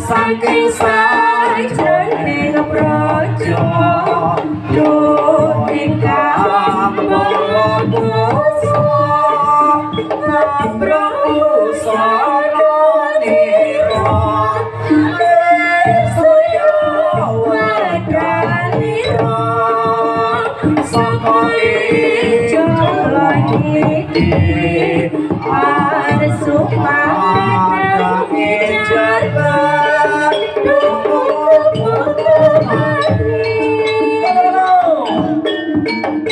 Saking sajroning praja ingkang basa ngabrusana surya wadanira saka ijo langit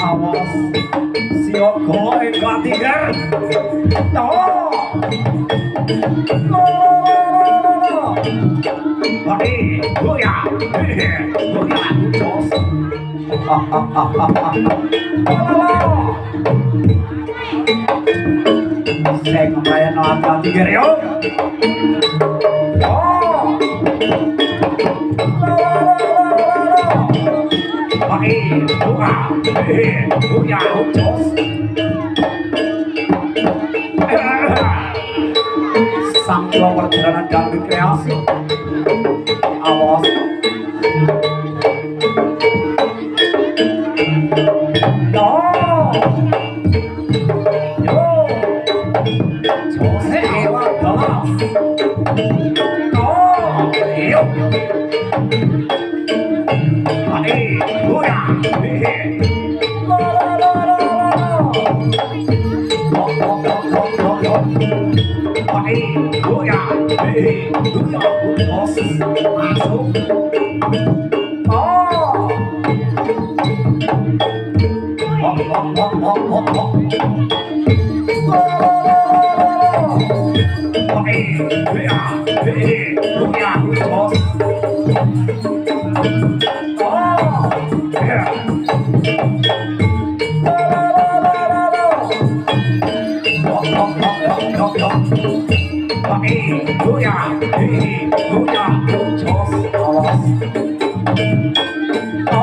Awas siaga ing katinggal. To. Lo lo lo lo. Hai, goya. Goya jos. Sing kaya no katinggal yo. Oh. Lo lo lo lo lo. Hai, goya. Goya jos. Sang perjalanan dangdut kreasi. Awas. No. Yo. Jose ewa galas. No. Yo. Hai, goya. Lo lo lo lo lo. Lo lo lo lo lo. Hai, goya. Goya, jos. Masuk. Oh. Oh, oh, oh, oh, oh, oh. Lo lo lo lo lo. Hai, goya. Goya, jos. Oh. Lo lo lo lo lo. Oh, oh, oh, oh, oh. Hai, goya. Goya, jos. Awas. Oh.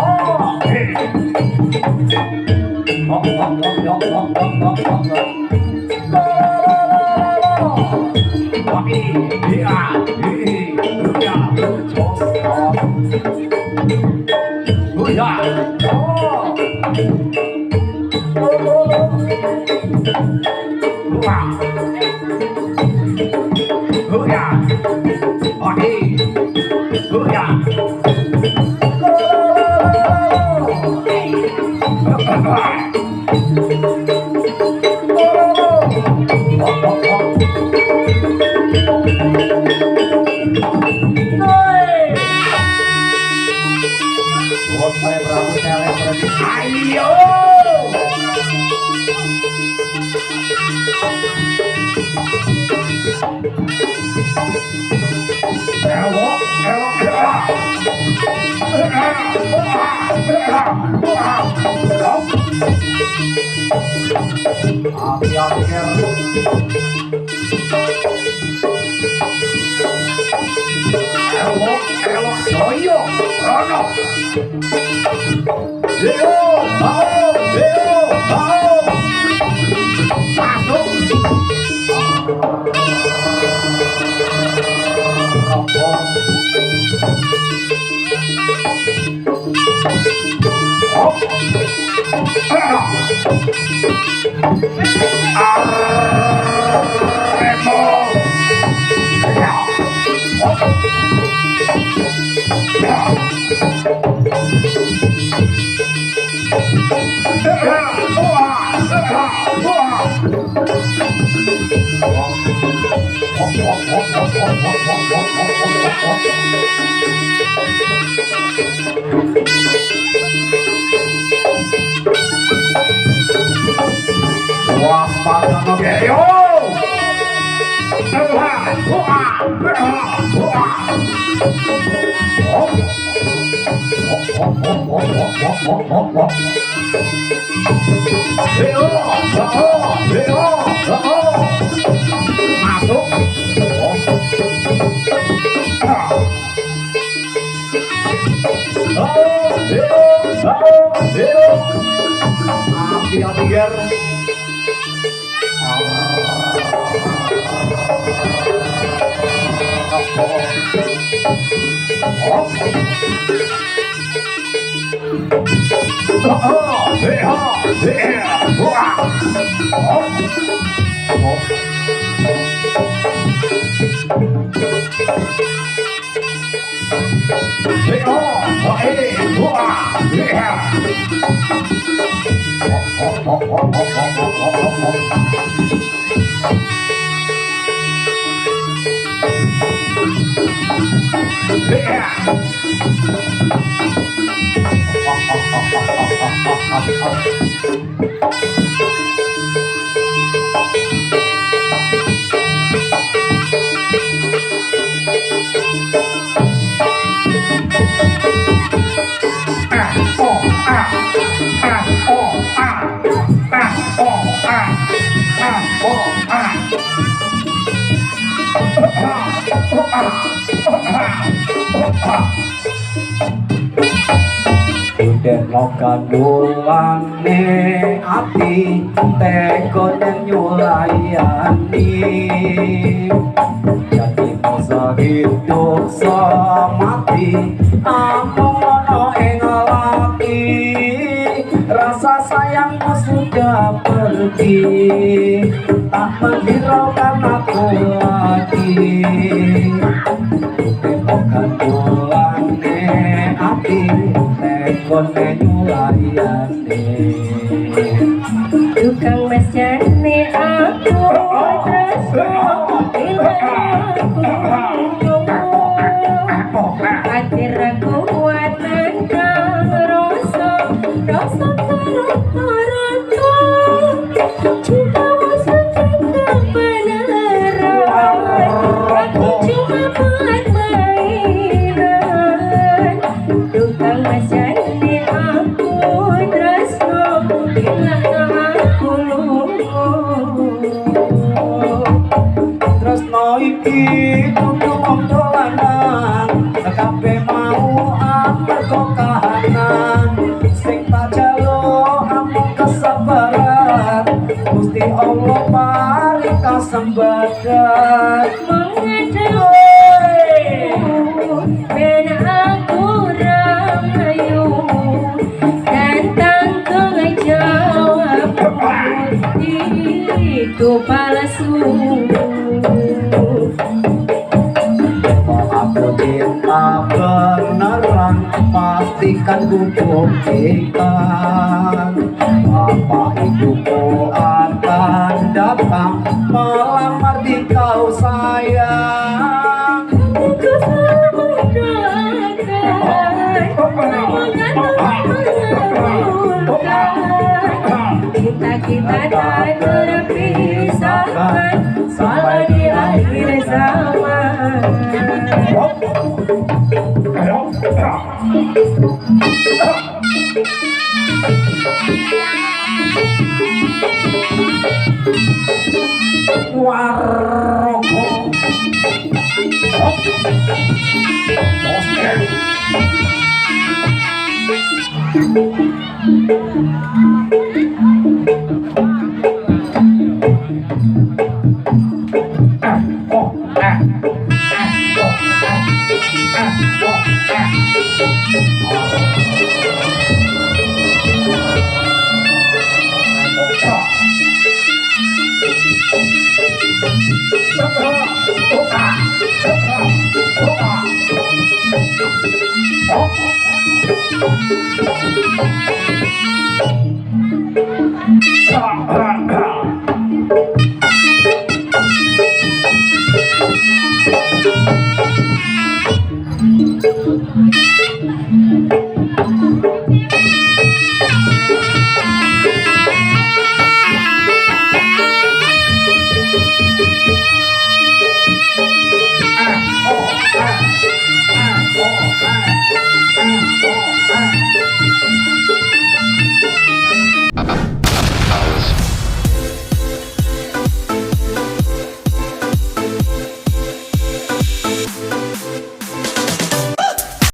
Oh, oh, oh, oh, oh, oh, oh. Lo lo lo lo lo. Hai, goya. Goya, jos. Goya. Oh. Lo lo lo. Goya. Goya. Hai. Goya. Lo lo lo lo. Lo lo lo. Oh, oh, oh. Ayo. Elok, elok, elok. Elok, elok, joyo, rono. Yo, ao, yo, ao. Masuk. Kandulane ati tega nyulayani jati masa hidup semati amung ana ing lati rasa sayangmu sudah pergi tak menghiraukan aku lagi. Kandulane ati tega nyulayani tukang mesjane aku tresno akhir aku kuat nangkang rasa rasa karep-karep cintamu cinta beneran aku cuma buat mainan tukang mesjane aku tresno aku lunga tresno iki kudu mung dolanan kabeh mau amarga kahanan sing tak jaluk amung kesabaran Gusti Allah paring kasembadan menghadapmu ben aku ra mlayu tentang jawabmu itu palsu. Aku cinta beneran pastikan ku buktikan bapak ibuku akan datang melamar di kau sayang. Hatiku selalu mendoakan semoga Tuhan mengabulkan cinta kita tak terpisahkan sampai di akhir zaman. Waroko. Ah, oh, ah, ah, oh, ah, ah, oh, ah.